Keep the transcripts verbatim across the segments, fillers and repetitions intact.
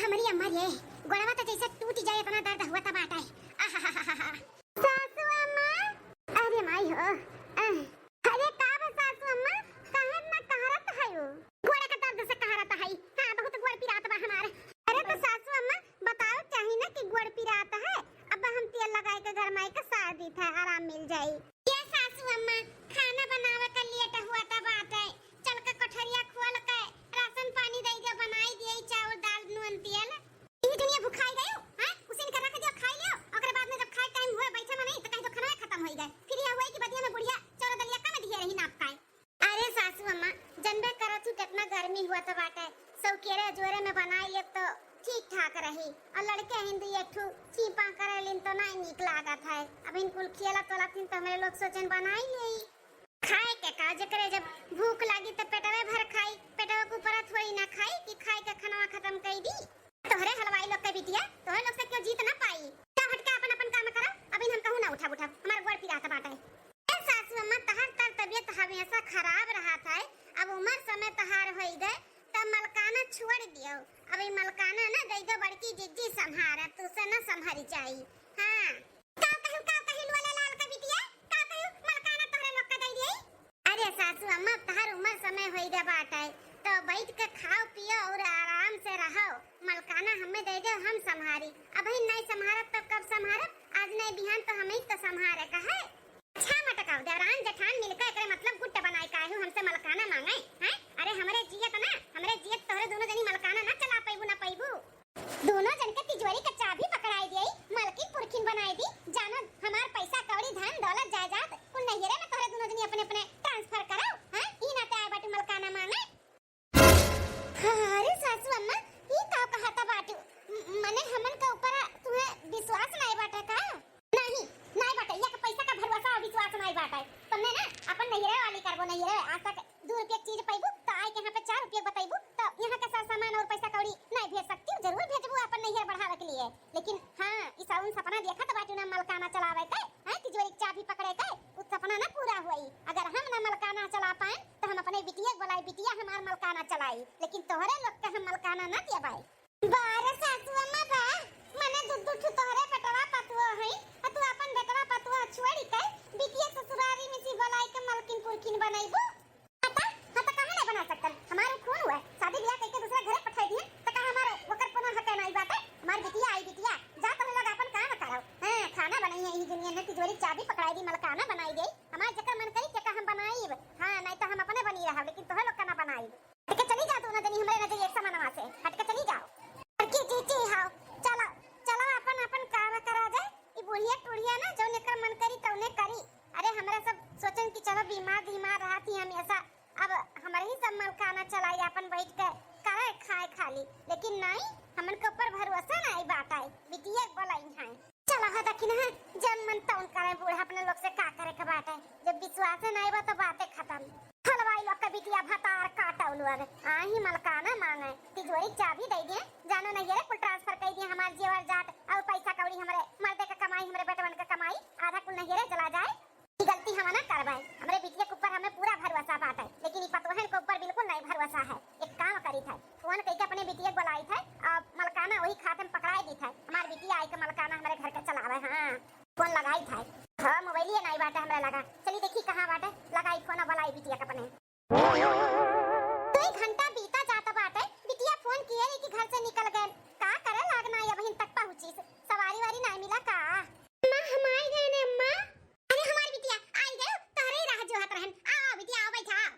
मरी अम्मा रे, गोड़वा त जैसे टूट जाए, इतना दर्द हुआ त बाटे। आहाहाहा। सासू अम्मा, अरे माई हो, आह। अरे का बा सासू अम्मा, कहत ना कहरत हयू? गोड़ के दर्द से कहरत हई। हाँ, बहुत गोड़ पिरात बा हमार। अरे तो सासू अम्मा, बताओ चाही ना कि गोड़ पिरात है। अब हम तेल लगाए के गरमाई के सार दी था, आराम मिल जाई। ये सासू अम्मा, खाना बनावे का लेट हुआ त बाटे, चल के कोठरिया खोल के राशन पानी दे दे, बनाई दिए चाउर दाल नून तेल। ई दुनिया भुखाई गयो, हैं? उसिन के रख दियो, खाई लियो, ओकरे बाद में जब खाए टाइम हुए बैठे में नहीं तो कहीं तो खाना खत्म होई गए, फिर यह हुए कि बदिया में बुढ़िया चाउर दलिया कम दिए रही नाप खाए। अरे सासू अम्मा, जनबे करत हूँ कितना गर्मी हुआ तो बाटे, सौकेरे जोरे में बनाई लेब तो ठीक ठाक रही। और लड़के हिंदू एक ठू चीपा करे लिन तो नहीं नीक लागत है। अब इनकुल खेला तोला थीन तो हमरे लोग सोचन बनाई लेई। खाए के का, जेकरे जब भूख लागी तो पेटवे भर खाई, पेटवे के ऊपर थोड़ी ना खाई कि खाए के खनवा खत्म कर दी। तोहरे हलवाई लोग के बिटिया, तोहरे लोग से क्यों जीत ना पाई? जा हटके अपन अपन काम करो, अभी हम कहूँ ना उठब उठब, हमार गोड़ पिरात बाटे। ए सासू अम्मा, तहार तर तबियत हमेशा खराब रहत है, अब उम्र समय तहार होई गए, तब मलकाना छोड़ दियो। अब ई मलकाना ना दे दो बड़की जिज्जी संभारा, तू से ना संभरी जाई। हाँ। का कहू, का कहू, लोले लाल का बिटिया, का कहू, मलकाना तोहरे लोग का दे दिए? अरे सासू अम्मा, तहार उम्र समय होई गए बाटे, तो बैठ के खाओ पियो और आराम से रहो। मलकाना हमें दे दो, हम संभारी। अब ही नहीं संभारब तब कब संभारब? आज नहीं बिहान तो हमें ही तो संभारे का है। अच्छा मटकाओ, देवरान जेठान मिलके एकरे मतलब गुट बनाए काहे हो हमसे मलकाना मांगे, हैं? अरे हमरे जियत ना, हमरे जियत तोहरे दोनों जनी मलकाना ना चला पैबू ना पैबू। दोनों जन के तिजोरी के चाबी पकड़ाई दिए, मलकिन पुरखिन बनाई दी, जानो हमार पैसा कौड़ी धन दौलत जायदाद कुल नैहरे में तोहरे दोनों जनी अपने अपने ट्रांसफर करो, हैं? ई नाते आए बाटू मलकाना मांगे। अरे सासू अम्मा, ई का कहता बाटू? म-, मने हमन के ऊपर तुहे विश्वास नाई बाटे का? नहीं, नाई बाटे। यहाँ के पैसा का भरोसा और विश्वास नाई बाटे। तुमने ना अपन नैहरे वाली करबो, नैहरे आज तक दो रुपया के चीज पैबू, तो आई के यहाँ पे चार रुपया बतैबू, तो यहाँ के साथ सामान और पैसा कौड़ी नाई भेज सकती हूँ। जरूर भेजबू अपन नैहर बढ़ावे के लिए, लेकिन हाँ, ई साउन सपना देखत बाटू ना मलकाना चलावे के, हैं, तिजोरी के चाबी पकड़े के, उ सपना ना पूरा होई। अगर हम ना मलकाना चला पाए, तो हम अपने बिटिया के बोलाई, बिटिया हमार मलकाना चलाई, लेकिन तोहरे लोग के हम मलकाना ना देबाई। बारे सासु अम्मा बा, मने दू दू ठू तोहरे बेटवा पतुआ हई, आ तू अपन बेटवा पतुआ छोड़ी के बिटिया ससुरारी में से बोलाई के मलकिन पुरखिन बनैबू? हता, हता काहे नहीं बना सकतन? हमार खून हुआ, शादी ब्याह कइके दूसरा घरे पठाई दिए, त का हमार ओकर कोनो हक नहीं बाटे? हमार बिटिया आई बिटिया, जा तोहरे लोग अपन काम करो। हाँ, खाना बनाई है यही दुनिया में, तिजोरी चाबी पकड़ाई दी, मलकाना बनाई दे। हमार जेकर मन करी तेका हम बनाईब। हाँ, नहीं तो हम अपने बनी रहब, लेकिन तोहरे लोग का ना बनाईब। हट के चली जाओ दोनों जनी, हमरे नजर एक समानवा से हट के चली जाओ। और की चीची हाओ, चलो, चलो अपन अपन काम करा जाए। ई बुढ़िया टुढ़िया ना जौन एकर मन करी तौने करी। अरे हमरा सब सोचन कि चलो बीमार धीमार रहत ही हमेशा, अब हमरे ही सब मलकाना चलाई अपन बैठ के करे खाए खाली, लेकिन नहीं, हमन के ऊपर भरोसा नहीं बात आई, बिटिया बोलाई है। चला हो दखिन है, जब मन तौन करे बूढ़ा, अपने लोग से का करे के बाटे, जब विश्वास नहीं बा तो बातें खत्म। हलवाई लोग के बिटिया भतार काटौ लोग, आही मलकाना मांगे, तिजोरी चाबी दे दिए, जानो नैहरे कुल ट्रांसफर कर दिए, हमार जेवर जात और पैसा कौड़ी हमरे मर्दे के कमाई, हमरे बेटवन के कमाई, आधा कुल नैहरे चला जाए। ई गलती हम ना करबै, हमरे बिटिया के ऊपर हमें पूरा भरोसा बाटे, लेकिन ई पतोहन के ऊपर बिल्कुल नहीं भरोसा है। एक काम करी थे, फोन कइके अपने बिटिया के बुलाई थे, आ मलकाना वही खाते में पकड़ाई दी थे। हमार बिटिया आई के मलकाना हमरे घर के चलावे, हाँ, फोन लगाई थे। हाँ, मोबाइलिए नहीं बाटे हमरे लगा, चली देखी कहाँ बाटे, लगाई फोन, बुलाई बिटिया के अपने। दो घंटा बीता जाता बाटे, बिटिया फोन किए रही कि घर से निकल गए, का करे लाग ना ये बहिन तक पहुँची, सवारी वारी नहीं मिला का? अम्मा, हम आई गए ने अम्मा। अरे हमारी बिटिया आई गए, तोहरे ही राह जोहत रहन। आओ, आओ बिटिया, आओ बैठा, आओ।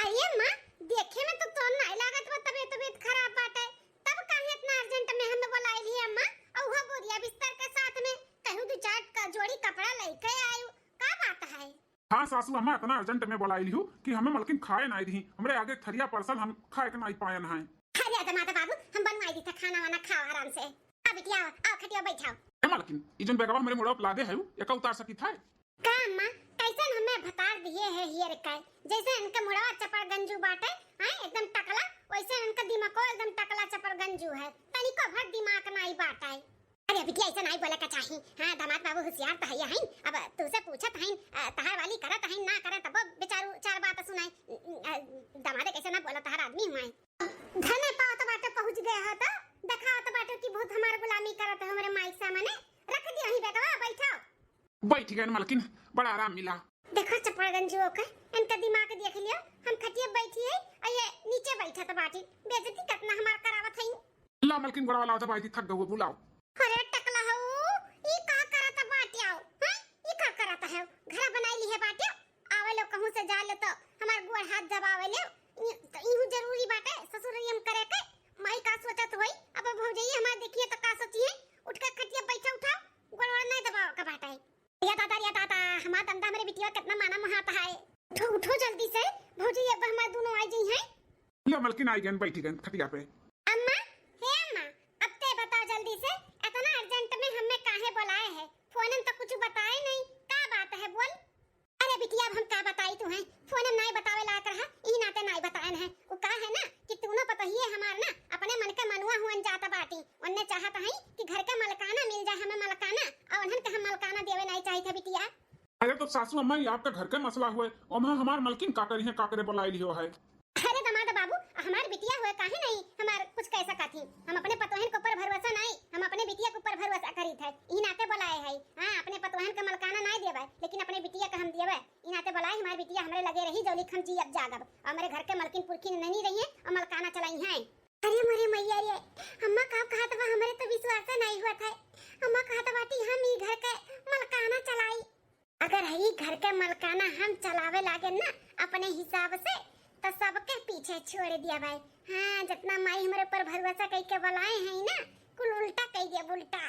अरे अम्मा, देखे में तो तोर नाई लागत बा, तबीयत, तबीयत खराब बाटे, तब काहे इतना अर्जेंट में हमें बुलाई लिए अम्मा? और वो बोरिया बिस्तर के साथ में कहूँ दो चार क-, जोड़ी कपड़ा लेके आयु, का बात है? हाँ सासू अम्मा, इतना अर्जेंट में बुलाई लिहू कि हमें मलकिन खाए नाई दिही, हमरे आगे थरिया परसल हम खाए के नाई पायन हैं। अरे दामाद बाबू, हम बनवाई दी था खाना वाना, खाओ आराम से। आओ बिटिया, आओ, आओ खटिया बैठाओ। ए मलकिन, ई जन बैगवा हमरे मुड़वा पे लादे है, एका उतार सकी था? का अम्मा, कैसन हमें भतार दिए है हियर का, जैसे इनके मुड़वा चपड़ गंजू बाटे, हैं, एकदम टकला, वैसे इनका दिमागो एकदम टकला चपड़ गंजू है, तनिको भर दिमाग नाई बाटे। अरे बिटिया, ऐसा नाई बोले का चाही। हाँ, दामाद बाबू होशियार तो है, हैं, अब तुझसे पूछत हैं, अ, तहार वाली करत हैं, ना करत, तब बेचारू चार बात सुनाए। अ, दामादे कैसे ना बोला, तहार आदमी हुआ है। धने पावत बाटे पहुँच गए हो तो, देखा तो ठीक है मलकिन, बड़ा आराम मिला। देखो चपड़गंजुओ के, इनका दिमाग देख लियो। हम खटिया बैठी है और ये नीचे बैठा था बाटी। बेइज्जती कितना हमार करावत है। ला मलकिन, गोड़वा लावा था बाटी, थक गए, बुलाओ। अरे टकला हो, ई का करत बाट्याओ? हैं? ई का करत है? घर बनाई ली है बाट्याओ। आवे लो कहूँ से जा ले तो हमार गोड़ हाथ दबावे ले। ई-, तो इहू जरूरी बाटे ससुररियम करे के। माई का सोचत होई? अब भौजई हमार देखिए तो का सोचिए? उठ के खटिया बैठा उठाओ, गोड़ वोड़ नहीं दबावे के बाटे। या दादा, या दादा, हमार दंदा हमरे बिटिया कितना माना मोहात है। उठो, उठो जल्दी से, भौजी अब हमार दोनों आ जाई हैं। ले मलकिन आई गन, बैठी गन खटिया पे। अम्मा, हे अम्मा, अब ते बताओ जल्दी से, इतना अर्जेंट में हमें काहे बुलाए है? फोन में तो कुछ बताए नहीं, का बात है बोल? अरे बिटिया, अब हम का बताई तुहें, फोन में नहीं बतावे लायक रहा, ई नाते नहीं बताएन है। वो का है ना कि तूनो पतोहिए हमार ना अपने मन के मनुआ हुअन जाता बाटी, उनने चाहत है कि घर के मलकाना मिल जाए हमें मलकाना, और उन्हन के हम मलकाना देवे नहीं चाहित है बिटिया। अरे तो सासू अम्मा, ये आपका घर के मसला हुए, ओमा हमार मलकिन का करी है, का करे बुलाई लियो है। अरे दमाद बाबू, हमार बिटिया हुए काहे नहीं हमार कुछ कह सकत ही? हम अपने पतोहन के ऊपर भरोसा नहीं, हम अपने बिटिया के ऊपर भरोसा करीत है, ई नाते बुलाए है। हाँ, अपने पतोहन के मलकाना नहीं देवे, लेकिन अपने बिटिया के हम देवे। ई नाते बुलाए, हमार बिटिया हमरे लगे रही, जौली हम जियब जागब, और हमरे घर के मलकिन पुरखिन नहीं रही है और मलकाना चलाई है। अरे मोरे मैया रे, अम्मा का कहत बा, हमरे तो विश्वास नहीं हुआ था। अम्मा कहत बाटी हम ई घर के मलकाना चलाई। अगर ई घर के मलकाना हम चलावे लागे ना अपने हिसाब से, तो सबके पीछे छोड़ दिया भाई। हाँ, जितना माई हमरे ऊपर भरोसा कई के बुलाए हैं ना, कुल उल्टा कई दिया, उल्टा।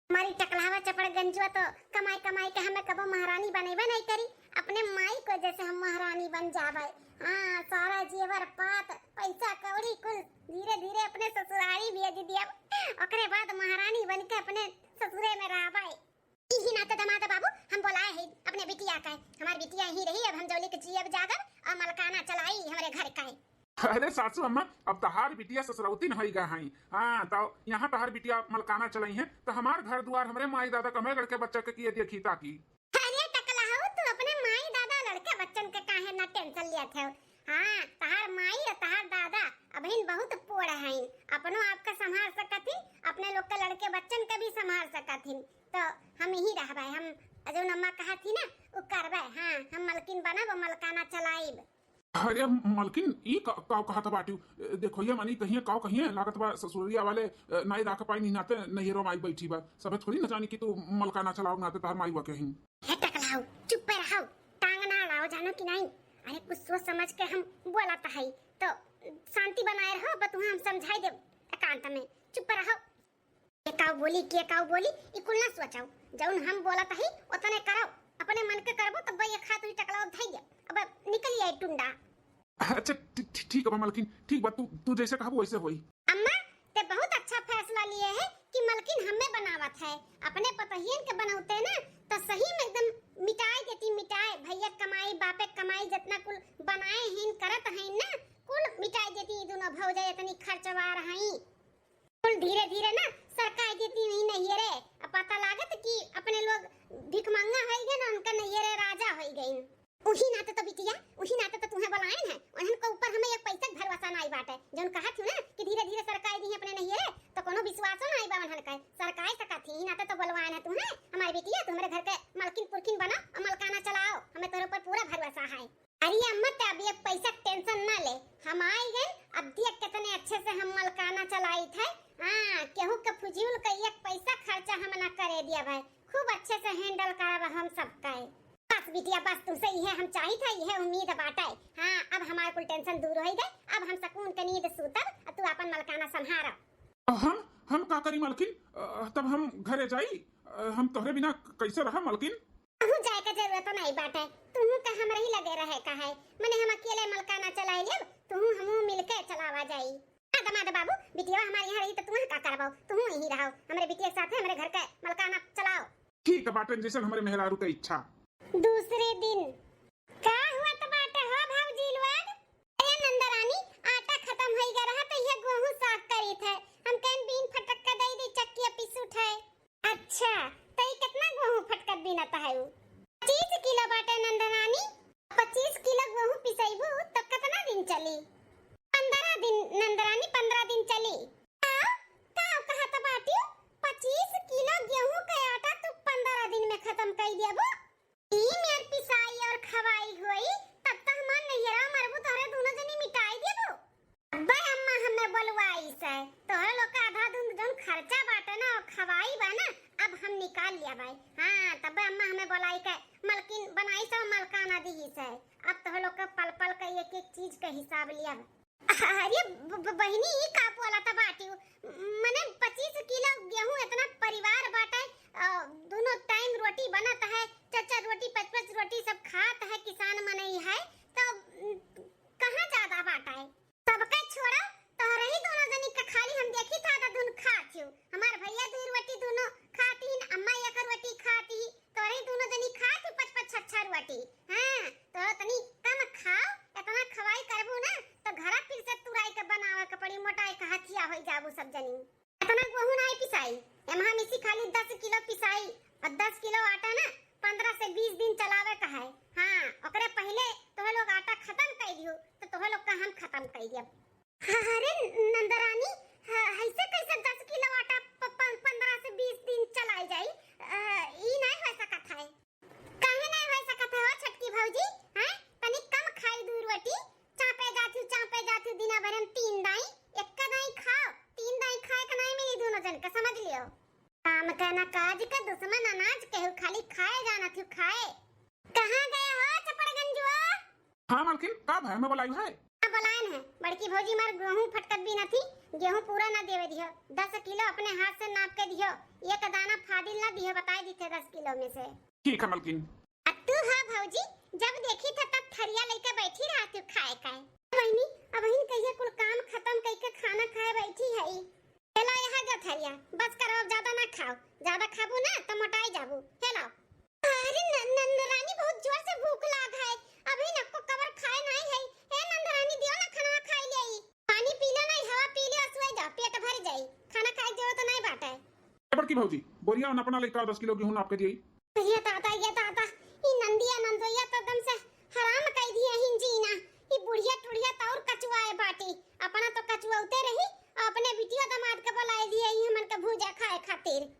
हमारी टकलावा चपड़गंजुआ तो कमाई कमाई के हमें कबो महारानी बनेबे नहीं करी, अपने माई को जैसे हम महारानी बन जावे। हाँ, सारा जेवर पात, पैसा कौड़ी कुल धीरे धीरे अपने ससुरारी भेज दिया, ओकरे बाद महारानी बन के अपने ससुरे में रहबे। इही नाते दमाद बाबू हम बोलाए है अपने बिटिया का, हमार बिटिया यहीं रही, अब हम जौली के जियब जागब और मलकाना चलाई हमरे घर का है। अरे सासू अम्मा, अब तहार बिटिया ससुरौती न होई गा हई। हाँ, तो यहाँ तहार बिटिया मलकाना चलाई है, तो हमार घर दुआर हमरे माई दादा कमे लड़के बच्चा के किए देखी ताकी। अरे टकला हो, तू अपने माई दादा लड़के बच्चन के काहे ना टेंशन लिया थे? हाँ, तहार माई और तहार दादा अबहिन बहुत पोड़ हईन, अपनो आपका संभाल सकत हिन, अपने लोग के लड़के बच्चन के भी संभाल सकत हिन। तो हम यही रहबे, हम जौन अम्मा कहत ही ना, उ करबे। हाँ, हम मलकिन बनब और मलकाना चलाइब। अरे मलकिन, ई का, का कहत बाटिउ? देखो ये मनी कहिए, का कहिए, लागत बा ससुरिया वाले, अ, नाई राख पाई नहीं नाते नैहरो माई बैठी बा। सभे थोड़ी न जानी कि तू मलकाना चलाओ नाते तहार माई वा कहीं। हे टकलाओ, चुप पे रहो, टांग ना अड़ाओ, जानो कि नहीं? अरे कुछ सोच समझ के हम बोलत हई, तो शांति बनाए रहो, बतुहा हम समझाई देब एकांत में। चुप पे रहो। के काऊ बोली, के काऊ बोली, ई कुल ना सोचाऊ। जौन हम बोलत हई, ओतने करो। अपने मन के करबो, तब एक हाथ ही टकलाओ धई दे। अब निकल आई टुंडा। अच्छा, ठी-, ठी-, ठीक बा मलकिन, ठीक बा, तू, तू जैसे कहबो वैसे होई। अम्मा, ते बहुत अच्छा फैसला लिए है कि मलकिन हमें बनावत है। अपने पतोहियन के बनौते ना, तो सही में एकदम मिटाए देती, मिटाए। भैया कमाई, बापे कमाई, जितना कुल बनाए हैं, करत हैं ना, कुल मिटाए देती। ई दोनों भौजाई इतनी खर्चवार हैं। कुल धीरे धीरे ना सरकाई देती नहीं, नहीं रे। अब पता लागत कि अपने लोग भिखमंगा होई गए ना, उनका नैहरे राजा होई गए। उही नाते तो बिटिया, उही नाते तो तुम्हें बुलाएन है। उन्हन के ऊपर हमें एक पैसा के भरोसा नाई बाटे। जौन कहत हूँ ना कि धीरे धीरे सरकाई दी अपने नैहरे, तो कोनो विश्वासो नाई बा उन्हन के। सरकाई सकत ही, इही नाते तो बुलवाएन है तुम्हें। हमारी बिटिया, तू हमरे घर के मलकिन पुरखिन बना और मलकाना चलाओ। हमें तोरे ऊपर पूरा भरोसा है। अरे अम्मा, ते अब एक पैसा के टेंशन ना ले, हम आई गए। अब देख कितने अच्छे से हम मलकाना चलाइत है। हाँ, केहू के फुजूल का एक पैसा खर्चा हम ना करे दिया भाई, खूब अच्छे से हैंडल करब हम सबका। बस बिटिया, बस तुमसे इहे हम चाहित है, इहे उम्मीद बाटे। हाँ, अब हमार कुल टेंशन दूर होई गए, अब हम सुकून के नींद सूतब, अब तू अपन मलकाना संभारा। हम, हम का करी मलकिन? अ, तब हम घरे जाई? अ, हम तोहरे बिना कैसे रहा मलकिन? कहूँ जाए का जरूरत नहीं बाटे, तुहू का हमरे ही लगे रहे का है, मने हम अकेले मलकाना चलाए लेब, तुहू हमू मिलके चलावा जाई। आ दमाद बाबू, बिटिया हमारे यहाँ रही तो तुहू का करबो, तुहू यहीं रहो, हमरे बिटिया के साथ हमरे घर के मलकाना चलाओ। ठीक है बाटे, जैसन हमरे मेहरारू के इच्छा। दूसरे दिन। का हुआ त बाटे हो भौजी लोग? अरे नंदरानी, आटा खत्म होई गया रहा तो ये गेहूं साफ करी थे। हम कहन बीन फटक के दे दी चक्किया पीस उठाए। अच्छा, तो ये कितना गेहूं फटकत बीनत है उ? पच्चीस किलो बाटे नंदरानी। पच्चीस किलो गेहूं पिसैबू तो कितना दिन चली? पन्द्रह दिन नंदरानी, पन्द्रह दिन चली। का? का कहत बाटियो? पच्चीस किलो गेहूं के आटा तू पन्द्रह दिन में खत्म कई देबू? खर्चा बाटे ना, खवाई बा ना, अब हम निकाल लिया भाई। हाँ, तब अम्मा हमें बोलाई के मलकिन बनाई से, मलकाना दिही से। अब तो लोग के पल पल के एक एक चीज के हिसाब लिया बा। अरे ब-, ब-, बहिनी, ई का बोला था बाटी? मने पच्चीस किलो गेहूं, इतना परिवार बाटे, अ, दोनों टाइम रोटी बनत है, चार चार रोटी, पाँच पाँच रोटी सब खात है, किसान मनई है, तो, उम, कहाँ ज्यादा बाटा है? सबके छोड़ा, तोहरे ही दोनों जनी के खाली हम देखी था, तो दुन खात हूँ। हमार भैया दू रोटी दोनों खाती, अम्मा एक रोटी खाती, तोहरे ही दोनों जनी खात हूँ पाँच पाँच छह छह रोटी। हाँ, तो तनी कम खाओ, इतना खवाई करबू ना, तो घरा फिर से तुराई के बनावे के पड़ी, मोटाई के हथिया होई जाबू सब जनी। इतना गेहूं नाई पिसाई, एमहा मिसी खाली दस किलो पिसाई, और दस किलो आटा ना पन्द्रह से बीस दिन चलावे का है। हाँ, ओकरे पहिले तोहे लोग आटा खत्म कर दियो, तो तोहे लोग का हम खत्म कर दियब। अरे नंदरानी, ह-, ऐसे कैसे दस किलो आटा प-, प-, पन्द्रह से बीस दिन चलाई जाई? अ, ई नहीं हो सकत है। काहे नहीं हो सकत है हो छोटकी भौजी? हैं? तनी कम खाई दू रोटी, चापे जाती हूँ, चापे जाती हूँ, दिना भर हम तीन दाई, एक दाई खाओ, तीन दाई खाए का नहीं मिली दोनों जन का, समझ लियो। काम का ना काज का दुश्मन अनाज केहू, खाली खाए जाना थी खाए। कहाँ गया हो चपड़गंजुआ? हाँ मालकिन, का भय में बोलाई है? हाँ, बोलायन है। बड़की भौजी मार गेहूं फटकत भी न थी, गेहूं पूरा ना देवे दियो। दस किलो अपने हाथ से नाप के दियो, एक दाना फादिल ना दियो, बताए दी थे दस किलो में से। ठीक है मालकिन। आ तू हा भौजी, जब देखी था तब थरिया लेके बैठी रहा तू खाए खाए। बहिनी, अबहिन कहिए कुल काम खत्म करके खाना खाए बैठी है। हेलो, यहाँ जो थरिया, बस करो, अब ज्यादा ना खाओ, ज्यादा खाबू ना तो मोटाई जाबू। हेलो। अरे न-, नंदरानी, बहुत जोर से भूख लाग है, अबहिन एको कबर खाए नहीं है। ए नंदरानी, दियो ना खाना खाई ले। पानी पी लो नहीं, हवा पी लो, सोए जाओ, पेट भर जाई, खाना खाए के जरूरत नहीं बाटे। ए बड़की भौजी, बोरिया अपना लेके आओ, दस किलो गेहूं नाप के दिए। ये दादा, ये दादा, ई नंदिया नंदोइया तो एकदम से हराम कई दिए हिन जीना। ई बुढ़िया टुढ़िया तो और कचुआए बाटी, अपना तो कचुआउते रही, अपने बिटिया दामाद के बुलाए दिए ही हमन के भूजा खाए खातिर।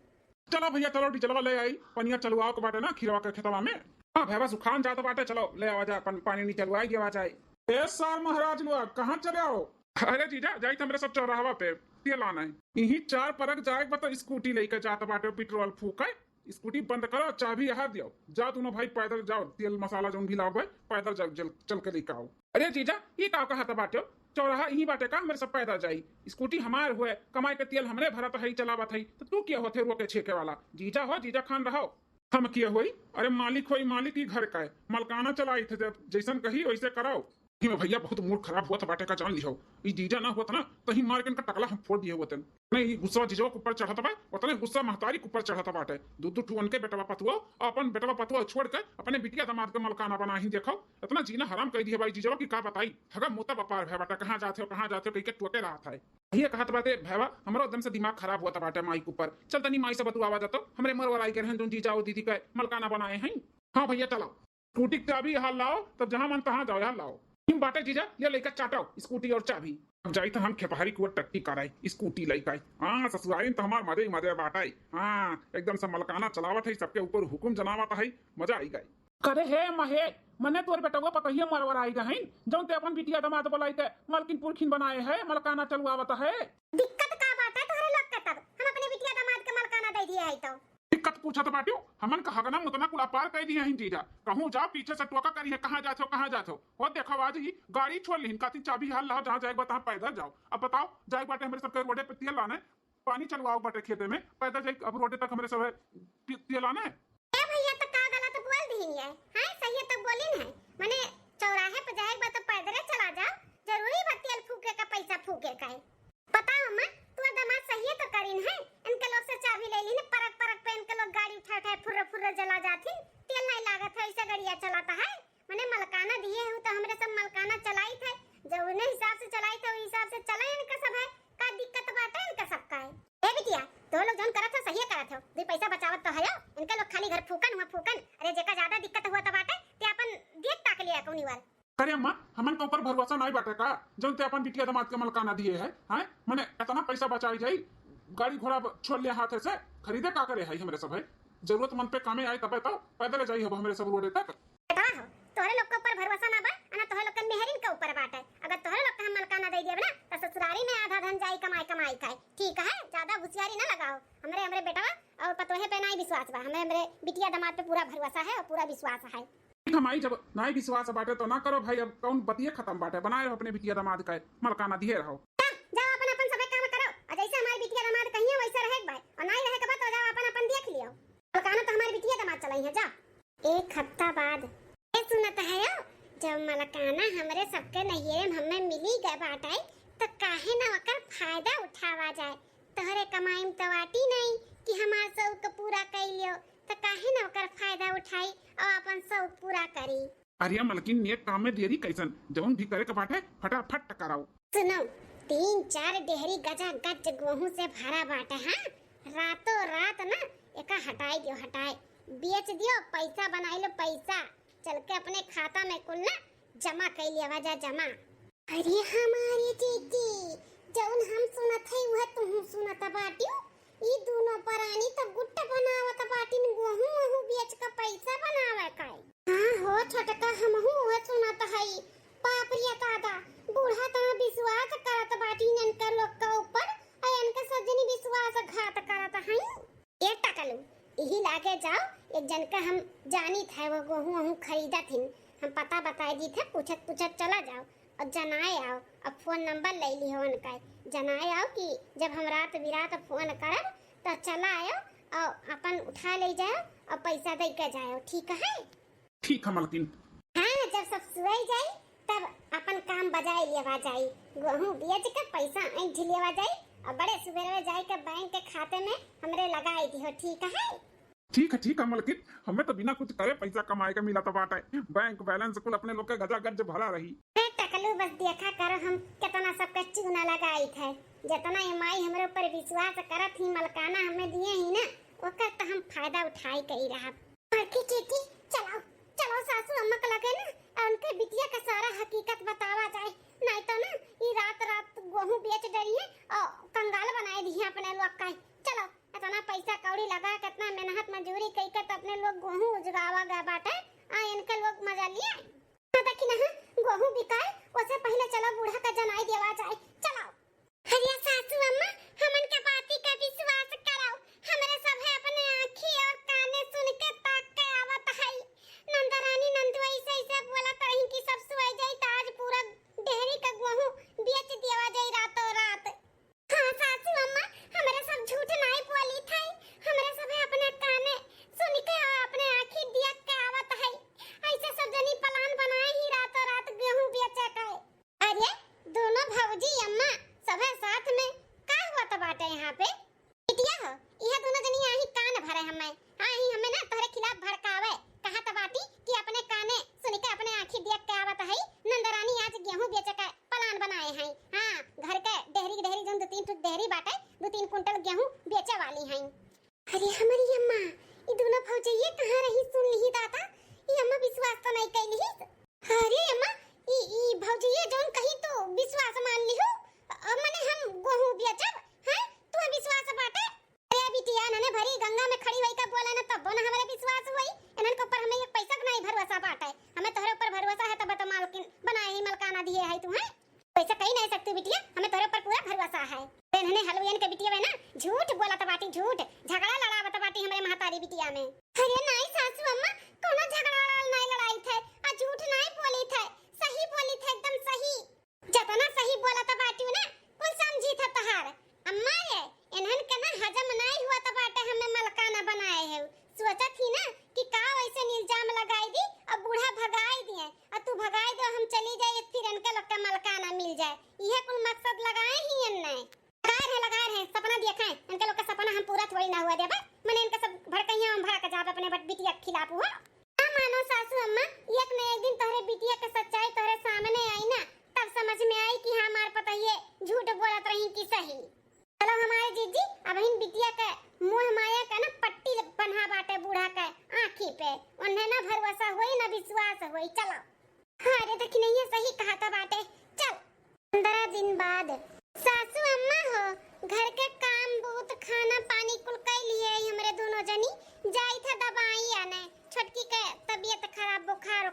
चलो भैया, चलो डीजलवा ले आई, पनिया चलुआओ के बाटे ना खिरवा के खेतवा में। हाँ भैया, सुखान जात बाटे, चलो ले आवा जाए, पन-, पानी नहीं चलुआई देवा जाए। ए सार महाराज लोग, कहाँ चले आओ? अरे जीजा, जाई त हमरे सब चौराहवा पे तेल लाना है। यही चार परक जाए बा तो स्कूटी लेके जात बाटे, पेट्रोल फूके। स्कूटी बंद करो, चाबी यहाँ दियो, जा दोनों भाई पैदल जाओ, तेल मसाला जौन भी लाओ भाई, पैदल जाओ, चल, चल के लेके आओ। अरे जीजा, ये का कहत बाटे? चौराहा यही बाटे का, हमरे सब पैदल जाई? स्कूटी हमार हुए, कमाई के तेल हमरे भरत है, चलावत है, तो तू क्या होते रोके छेके वाला? जीजा हो, जीजा खान रहो। हम किए होई? अरे मालिक होई, मालिक ही घर का है, मलकाना चलाई थे, जब जैसन कही वैसे कराओ। ही में भैया बहुत मूड खराब हुआ था बाटे का, जान लिहो। ई जीजा ना हुआ था ना, तो ही मार के इनका टकला हम फोड़ दिए हुए थे। नहीं, ई गुस्सा जीजवा के ऊपर चढ़त बा, उतने गुस्सा महतारी के ऊपर चढ़त बाटे। दू दू ठू उनके बेटवा पतुआ, अपन बेटवा पतुआ छोड़ के अपने बिटिया दामाद के मलकाना बना ही देखो। इतना जीना हराम कर दिए भाई जीजवा की का बताई, हगा मोता बपार भय बाटे, कहाँ जाते हो, कहाँ जाते हो, कह के टोके रहा था। ये कहत बाटे, "भैवा, हमरो एकदम से दिमाग खराब हुआ था बाटे माई के ऊपर। चल तनी माई से बतुआवा जातो, हमरे मरवर आई के रहन जोन जीजा और दीदी का मलकाना बनाए हैं।" हाँ भैया, चलाओ। स्कूटी के चाबी यहाँ लाओ, तब जहाँ मन तहाँ जाओ, यहाँ लाओ। हिम बाटे जीजा, ये लेकर चाटाओ, स्कूटी और चाबी। अब जाई तो हम खेपहारी कुआ टट्टी कराई, स्कूटी लेकर आई। हाँ, ससुरारी तो हमार मजे ही मजे बाटे। हाँ, एकदम से मलकाना चलावत है, सबके ऊपर हुकुम जनावत है, मजा आई गई। करे हे महे, मने तोर बेटवा पतोहिया मरवर आई गहिन, जौन ते अपन बिटिया दामाद बोलाई ते मलकिन पुरखिन बनाए है, मलकाना चलवावत है। दिक्कत का बात है तोहरे लोग के तब? हम अपने बिटिया दामाद के मलकाना दे दिए है तो। दिक्कत पूछत बाटियो, हमन का हगना मुतना कुल अपार कर दिए हैं जीजा। कहूँ जाओ पीछे से टोका करी है, कहाँ जात हो, कहाँ जात हो? वो देखो आज ही गाड़ी छोड़ लिहिन, कहती चाबी हाल लाओ, जहाँ जाए बताओ पैदल जाओ। अब बताओ, जाए बाटे हमरे सबके रोडे पे तेल लाने, पानी चलवाओ बाटे खेते में, पैदल जाई अब रोडे तक हमरे सब है, पि-, पियलाना है। ए भैया, तो का गलत बोल दिहिन ये? हैं, सही तो बोलिन है। मने चौराहे पे जाए बा तो पैदले चला जाओ, जरूरी बा तेल फूके का, पैसा फूके का है? बताओ अम्मा, तोर दामाद सही तो करिन है, इनके लोग से चाबी ले लीन, परक परक पे इनके लोग गाड़ी उठा उठा फुर्र फुर्र जला जाथिन, तेल नहीं लागत है, ऐसे गड़िया चलाता है। मने मलकाना दिए हूँ तो हमरे सब मलकाना चलाई थे, जौने हिसाब से चलाई थे, वही हिसाब से चले इनका सब है। का दिक्कत बाटे इनका सब का है? ए बिटिया, तो लोग जौन करत हो, सही करत हो, दो पैसा बचावत तो हयो, इनका लोग खाली घर फूकन हुआ फूकन। अरे जेका ज्यादा दिक्कत हुआ तो बाटे, ते अपन देख ताक लिया कौनी वार। अरे अम्मा, हमन के ऊपर भरोसा नहीं बाटे का, जौन ते अपन बिटिया दामाद के मलकाना दिए है, हैं? मने इतना पैसा बचाई जाई, गाड़ी घोड़ा ब-, छोड़ लिया हाथ से, खरीदे का करे है हमरे सब है? जरूरतमंद पे कामे आए तबे तो, पैदल जाई हब हमरे सब रोडे तक। बेटवा हो, तोहरे लोग के ऊपर भरोसा ना बा, आ ना तोहरे लोग के मेहरिन के ऊपर बाटे। अगर तोहरे लोग के हम मलकाना दे देब ना, तो ससुरारी में आधा धन जाई कमाई कमाई खाए। ठीक है, ज्यादा होशियारी ना लगाओ। हमरे, हमरे बेटवा और पतोहे पे नाई विश्वास बा, हमरे, हमरे बिटिया दामाद पे पूरा भरोसा है और पूरा विश्वास है। ठीक है माई, जब नाई विश्वास बाटे तो ना करो भाई, अब कौन बतिये खत्म बाटे, बनाए रहो अपने बिटिया दामाद का, मलकाना दिए रहो। जा, जाओ अपन, अपन सबे काम करो, और जैसे हमारे बिटिया दामाद कहिए वैसे रहे के बा, और नाई रहे के बा तो जाओ अपन, अपन देख लियो। मलकाना तो हमारे बिटिया दामाद चलाई है, जा। एक हफ्ता बाद। ए सुनत है हो, जब मलकाना हमरे सबके नैहरे में हमें मिली गए बाटे, तो काहे ना ओकर फायदा उठावा जाए। तोहरे कमाई में तो आटी नहीं कि हमार शौक पूरा कर लियो, तो काहे ना ओकर फायदा उठाई और अपन शौक पूरा करी। अरे मलकिन, नेक काम में देरी कैसन, जौन भी करे के बाटे फटाफट कराओ। सुनो, तीन चार डेहरी गजा गज गोहूं से भरा बाटे, हाँ, रातों रात ना एका हटाई दियो, हटाए, बेच दियो, पैसा बनाई लो, पैसा। चल के अपने खाता में कुल ना जमा कई लियावा जा, जमा। अरे हमारे जीजी, जौन हम सुनत है वह तुहू सुनत बाटियो। ई दोनों परानी तो गुट बनावत बाटिन, गोहूं वहूं बेच के पैसा बनावे का। हाँ हो छोटका, हमहू वह सुनत हई। बाप रे दादा, बूढ़ा तो विश्वास करत बाटिन इनका लोग के ऊपर, और इनका सब जनी विश्वासघात करत हई। ए टकलू, इही लागे जाओ, एक जन का हम जानित है, वो गोहूं वहूं खरीदत हिन, हम पता बताए दीत है, पूछत पूछत चला जाओ और जनाए आओ, अब फोन नंबर ले ली हो उनका, जनाए आओ कि जब हम रात बिरात फोन करब तो चला आयो और अपन उठा ले जाओ और पैसा दे के जाओ, ठीक है? ठीक है मलकिन। हाँ, जब सब सोई जाई तब अपन काम बजाए लेवा जाई। गोहूं बेच के पैसा ऐंठ लेवा जाई और बड़े सुबेरे जाई के बैंक के खाते में हमरे लगाई दिहो, ठीक है? ठीक है, ठीक है मलकिन, हमें तो बिना कुछ करे पैसा कमाए के मिलत बाटे। बैंक बैलेंस कुल अपने लोग के गजा गज भरा रही। ए टकलू, बस देखा करो हम कितना सबके चूना लगाई थे। जितना ये माई हमरे ऊपर विश्वास करत ही, मलकाना हमें दिए ही ना, ओकर तो हम फायदा उठाई के ही रहब। बड़की चीटी, चलो, चलो सासू अम्मा के लगे ना, और उनके बिटिया का सारा हकीकत बतावा जाए, नहीं तो ना ई रात रात गोहूं बेच डरी है और कंगाल बनाए दी है अपने लोग का। चलो, इतना पैसा कौड़ी लगा, कितना मेहनत मजूरी कई के तो अपने लोग गोहूं उजगावा गए बाटे, आ इनके लोग मजा लिए। हाँ, देखी ना, हाँ, गोहूं बिकाए, ओसे पहिले चलो बूढ़ा का जनाई देवा जाए। चलो। अरे सासू अम्मा, हमन के बाती का विश्वास कराओ। हमरे सभे अपने आँखी और काने सुन के ताक के आवत हई। नंदरानी नंदुआ ऐसे ऐसे बोलत रही कि सब सोई जाई त आज पूरा डेहरी का गोहूं बेच देवा जाई रातों रात। हाँ सासू अम्मा, हमरे सब झूठ नाई बोली थे। हमरे सभे अपने काने सुन के और अपने आँखी देख के आवत हई। ऐसे सब जनी प्लान बनाए ही रातों रात गोहूं बेचे के। अरे, दोनों भौजी अम्मा सभे साथ में का हुआ त बाटे यहाँ पे? बिटिया हो, यह दोनों जनी आही कान भरे हमें। हाँ, ही हमें ना तोहरे खिलाफ भड़कावे। कहा त बाटी कि अपने काने सुन के अपने आँखी देख के आवत हई, नंदरानी आज गोहूं बेचे के प्लान बनाए हई। हाँ, घर के डेहरी, डेहरी जौन दो तीन ठो डेहरी बाटे, दो तीन कुंटल गोहूं बेचे वाली हई। अरे हमारी अम्मा, ई दोनों भौजइये कहाँ रही सुन लिही दादा, ई अम्मा विश्वास तो नहीं कैली ही। अरे अम्मा, ई, ई भौजइये जौन कही तो विश्वास मान लिहू, अ, मने हम गोहूं बेचब, हैं? तू विश्वास बाटे? अरे बिटिया, नने भरी गंगा में खड़ी होई का बोला ना तब ना हमरे विश्वास होई, इन्हन के ऊपर हमें एक पैसा का नहीं भरोसा बाटे, हमें तोहरे ऊपर भरोसा है तब तो मालकिन बनाए ही मलकाना दिए है तू, हैं? वैसे कही नहीं सकती बिटिया, हमें तोरे ऊपर पूरा भरोसा है। इन्हने हलुयन के बिटिया में ना झूठ बोलत बाटी, झूठ, झगड़ा लड़ावत बाटी हमरे महतारी बिटिया में। अरे नाई सासू अम्मा, कोनो झगड़ा लड़ाई नहीं लड़ाई थे, आ झूठ नहीं बोली थे, सही बोली थे, एकदम सही। जतना सही बोलत बाटी ना, कुल समझी थे तहार। अम्मा ये, इन्हन के ना हजम नहीं हुआ त बाटे हमें मलकाना बनाए है। सोचत ही ना कि का वैसे इल्जाम लगाई दी और बूढ़ा भगाई दिए, और तू भगाई दो, हम चली जाए, फिर इनके लोग के मलकाना मिल जाए, यह कुल मकसद लगाए ही इनने। लगाए रहे, लगाए रहे, सपना देखे, इनके लोग का सपना हम पूरा थोड़ी ना हुआ देबा, मने इनके सब भड़कइया हम भड़क जाब अपने बट बिटिया के खिलाफ हुआ। ना मानो सासू अम्मा, एक न एक दिन तोहरे बिटिया के सच्चाई तोहरे सामने आई ना, तब समझ में आई कि हमार पतोहिए झूठ बोलत रही कि सही। चलो हमारे जीजी, अब इन बिटिया के मोह माया का ना पट्टी बन्हा बाटे बूढ़ा के आँखी पे, उन्हें ना भरोसा होई ना विश्वास होई। चलो। हाँ रे दखिनैया, सही कहा था बाटे। चल। पन्द्रह दिन बाद। सासू अम्मा हो, घर के काम बूत खाना पानी कुल कई लिए हमरे दोनों जनी, जाई था दवाई आने, छोटकी के तबीयत खराब बुखार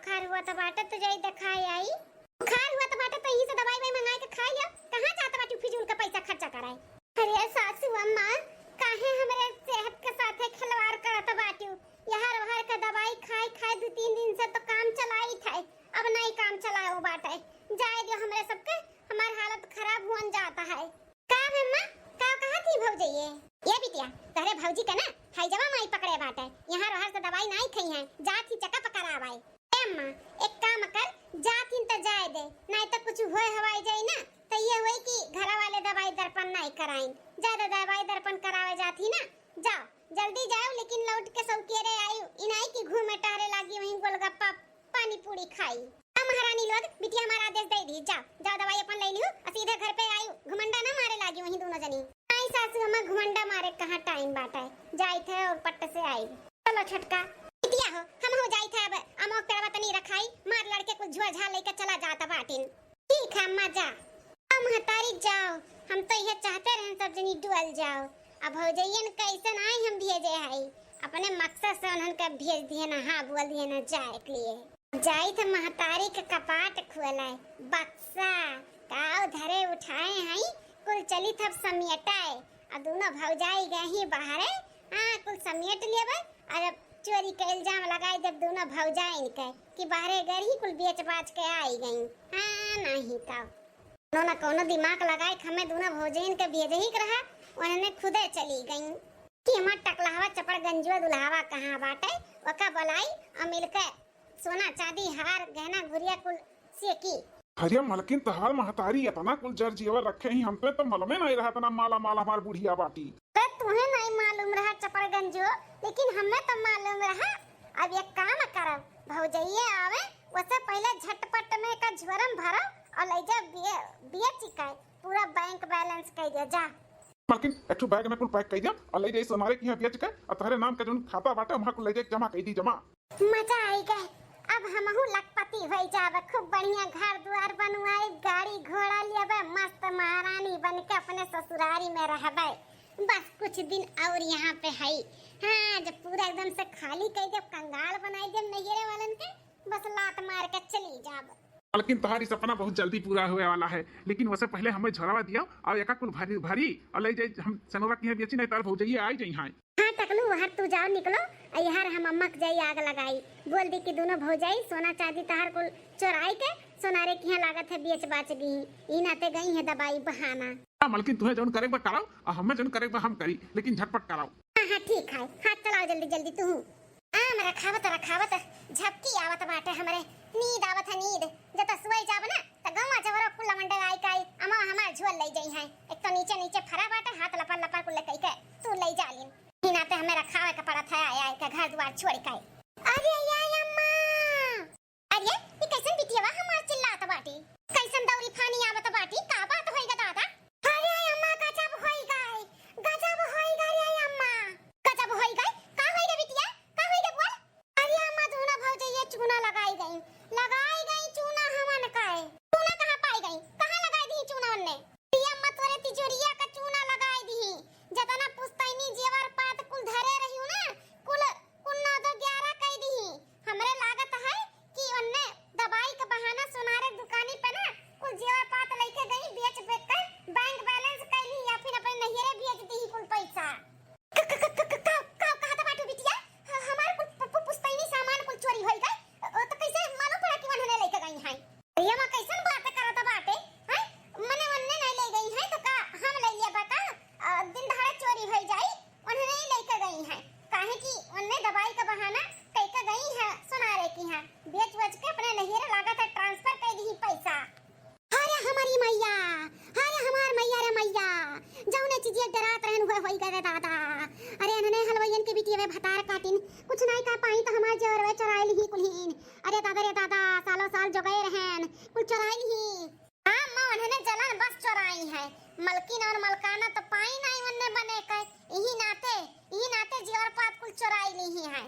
ये, ये बिटिया, तोहरे भौजी के ना हैजवा माई पकड़े बाटे, यहाँ रहर से दवाई नाई खइहैं, जात ही चेकअप करावै। ए अम्मा, एक काम कर, जात हिन त जाए दे, नाहीं त कुछ होए हवाए जाई ना, त ये होई कि घरा वाले दवाई दर्पण नाहीं कराइन। जा दे, दवाई दर्पण करावे जात ही ना, जाओ, जल्दी जाओ, लेकिन लौट के सौकेरे आइउ, ई नाहीं कि घूमे टहरे लागी वहीं गोलगप्पा पानी पूरी खाई। आ महारानी लोग, बिटिया हमार आदेश दे दी, जाओ, जाओ दवाई अपन ले लिहु, आ सीधे घर पे आइउ, घुमंडा ना मारे लागी वहीं दुनो जनी। आई सासू, हमें घुमंडा मारे कहाँ टाइम बाटे, जाइत है और पट्ट से आई। चलो छोटका। बिटिया हो, हमहू जाइत है अब, अमवा पेड़वा तनी रखाई, मार लड़के कुछ झुआ झाल लेके चला जात बाटिन। ठीक है अम्मा, जा। आ महतारी जाओ, हम तो इहे चाहते रहन सब जनी डुअल जाओ। अब भौजइयन कैसन आई हम भेजे हई, अपने मकसद से उन्हन के भेज दिहे ना, हाँ बोल दिहे ना जाए के लिए। जाइत है महतारी के कपाट खोले, बक्सा काव धरे उठाए हई, कुल चलित अब समेटाए। अब दुनो भौजाई गई ही बाहरे, हाँ कुल समेट लेबे। और अब चोरी के इल्जाम लगाई देब दुनो भौजाइन के कि बाहरे गई ही कुल बेच बाच के आई गई। हाँ नाहीं तो कौनो न कौनो दिमाग लगाए के हमें दुनो भौजाइन के भेजे ही के रहा, उन्हने खुदे चली गई। कि हमार टकलहवा चपड़गंजुआ दुल्हवा कहाँ बाटे, ओका बोलाई और मिलके सोना चांदी हार गहना गुरिया कुल सेकी। अरे मलकिन, तहार महतारी इतना कुल जर जेवर रखे ही, हमके तो मालूमे नाहीं रहा इतना माला माल हमार बुढ़िया बाटी। अरे तुहे नाहीं मालूम रहा चपड़गंजो, लेकिन हमें तो मालूम रहा। अब एक काम करब, भौजइये आवे, ओसे पहिले झटपट में एका झोरम भरब और ले जा बे-, बेच के पूरा बैंक बैलेंस कइ दे जा। मलकिन, एक ठो बैग में कुल पैक कइ दिया और ले जाई सोनारे के यहाँ बेच के, और तहरे नाम के जौन खाता बाटे, वहाँ कुल ले जाई जमा कइ दी, जमा। मजा आई गए, अब हमहू लखपति होई जाबे, खूब बढ़िया घर दुआर बनवाई, गाड़ी घोड़ा लेबे, मस्त महारानी बन के अपने ससुरारी में रहबे। बस कुछ दिन और यहाँ पे हई। हाँ, जब पूरा एकदम से खाली कइ देब, कंगाल बनाई देब नैहरे वालन के, बस लात मार के चली जाब। मलकिन, तहार ई सपना बहुत जल्दी पूरा होए वाला है, लेकिन वसे पहले हमें झोरावा दिया और एका कुल भरी, भरी और ले जाई हम सनोरा के यहाँ बेची, नहीं तार भौजइये आई जाई हैं। हाँ टकलू, वहर तू जाओ निकलो, और यहर हम अम्मा के जाई आग लगाई। बोल दी कि दुनो भौजाई सोना चांदी तहार कुल चोराई के सोनारे के यहाँ लागत है बेच बाच गई, ई नाते गई है दबाई बहाना। हाँ मलकिन, तुहे जौन करे बा कराओ, और हमें जौन करे बा हम करी, लेकिन झटपट कराओ। हाँ, हाँ, ठीक है। हाथ चलाओ जल्दी, जल्दी तू। आम रखावत, रखावत झपकी आवत बाटे हमरे। नींद आवत है, नींद। जब तक सोई जाब ना, त गौवा जवरो कुल लवंडे आई काई, अमवा हमार झोल लई जाई हैं। एक तो नीचे, नीचे फरा बाटे, हाथ लपर, लपर कुल कई के तू लई जालिन। ई नाते हमें रखावे के पड़त है, आया के घर दुआर छोड़ के। अरे या अम्मा! अरे, ई कैसन बिटियवा हमार चिल्लात बाटी? कैसन दौरी फानी आवत बाटी? का बात होई ग दादा? अरे अम्मा, गजब होई गई, गजब होई गई रे अम्मा। गजब होई गई? का होई रे बिटिया? का होई रे बोल? अरे अम्मा, दूनो भौजइये चूना लगाई गई, लगाई गई चूना हमन का। चूना कहाँ पाई गई? कहाँ लगाई दी चूना उनने? अरे अम्मा, तोरे तिजोरिया का चूना लगाई दी, जतना पुस्तैनी जेवर पात कुल धरे रही ना, कुल, कुल नौ दो ग्यारह कई दी। हमरे लागत है कि ओन्ने दवाई के बहाना सोनारे दुकानी पे ना कुल जेवर पात लइके गई, बेच बेच के बैंक बैलेंस कइली या फिर अपने नैहरे भेज दी कुल पैसा। क-, क-, क-, क-, क-, का, का कहत बाटू बिटिया? ह-, हमार कुल पु-, पु-, पुस्तैनी सामान कुल चोरी होई गए। ओ, तो कैसे मालूम पड़ा कि उन्होंने लइके गई हैं? अरे माँ, कैसन बात करत बाटे? हैं? मने ओन्ने नहीं ले गई हैं तो का हम ले लिया बा का? अ, दिन दहाड़े चोरी होई जाई। उन्हने ही लइके गई हैं, काहे कि उनने दवाई का बहाना कइके गई हैं सोनारे की हैं, बेच बेच के अपने नैहरे लागत है ट्रांसफर कर दी पैसा। अरे हमारी मैया, अरे हमार मैया रे मैया, जौने चीजिया डरात रहन हुए होई गए रे दादा। अरे इन्हने हलवाइयन के बिटिया वे भतार काटिन, कुछ नहीं कर पाई तो हमार जेवर वे चुराई ली कुल्हीन। अरे दादा रे दादा, सालों साल जोगाए रहन, कुल चुराई ली। हाँ अम्मा, उन्हने जलन बस चोराई है, मलकिन और मलकाना तो पाई नाई उनने बने के, इही नाते, इही नाते जेवर पात कुल चोराई ली ही है।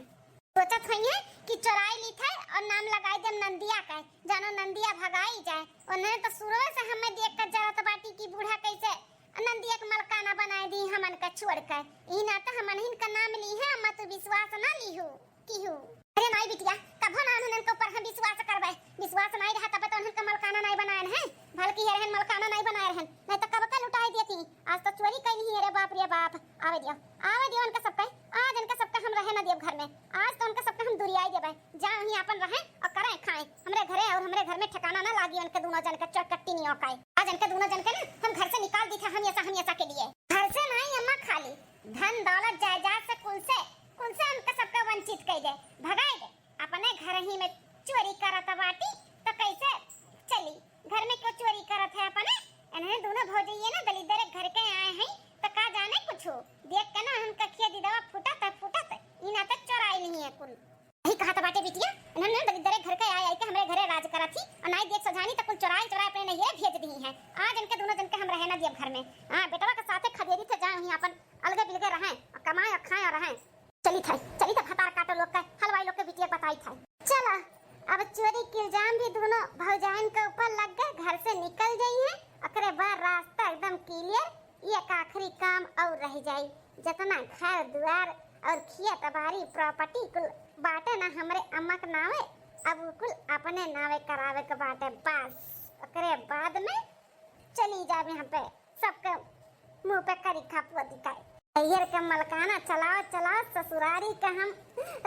सोचत होइहे कि चोराई ली थे और नाम लगाई देम नंदिया के, जानो नंदिया भगाई जाए। उन्हने तो शुरुए से हमें देख कर जरत बाटी कि बूढ़ा कैसे नंदिया के मलकाना बनाए दी हमन का छोड़ कर। इही नाते हमन हिन का नाम ली है, अम्मा तू विश्वास ना ली हो। किहू। अरे नाई बिटिया, कभो ना उन्हन के ऊपर हम विश्वास करबे। विश्वास नाई रहा तब तो उन्हन के मलकाना नाई बनाए रहन। भल की रहन मलकाना नाई बनाए रहन, नहीं तो कब का लुटाए देती। आज तो चोरी कैली ही, अरे बाप रे बाप। आवे दियो, आवे दियो उनका सबका। आज इनका सबका हम रहे ना देब घर में। आज तो उनका सबका हम दुरियाई देबे। जा वहीं अपन रहे और करें खाएं। हमरे घरे और हमरे घर में ठिकाना ना लागी उनके दोनों जन के चोरकट्टी नियो का। आज इनके दोनों जन के ना हम घर से निकाल दी थे हमेशा, हमेशा के लिए। घर से नाई अम्मा, धन दौलत जायदाद से कुल से, कुल से हमका सबका वंचित कइ दे, भगाइ दे। अपने घर ही में चोरी करत बाटी, तो कैसे चली? घर में क्यों चोरी करत है अपने? इन्हें दोनों भौजइये ना दलिद्दर घर के आए हैं, तो का जाने कुछ हो। देख के ना हमका खिया दिदवा फूटत है, फूटत है। ई ना तो चोराई नहीं है कुल। यही कहत बाटे बिटिया, इन्हन ना दलिद्दर घर के आए, आए के हमरे घरे राज करत ही, और नाई देख सजानी तो कुल चोराई, चोराई अपने नैहरे भेज दी हैं। आज इनके दोनों जन के हम रहे ना दियब घर में। हाँ, बेटवा के साथे खदेरी थे जाए वहीं अपन अलगे बिलगे रहें, और कमाए और खाए और रहें। चली थे, चली थे भतार काटो लोग के, हलवाई लोग के बिटिया बताई थे। चला, अब चोरी के इल्जाम भी दोनों भौजाइन के ऊपर लग गए, घर से निकल गई हैं, ओकरे बाद रास्ता एकदम clear, एक आखिरी काम और रह जाई, जितना घर दुआर और खेत बारी property कुल बाटे ना हमरे अम्मा के नावे, अब उ कुल अपने नावे करावे के बाटे बस। ओकरे बाद में चली जाब यहाँ पे सबके मुंह पे करिखा पोती के। नैहर के मलकाना चलाओ, चलाओ, ससुरारी के हम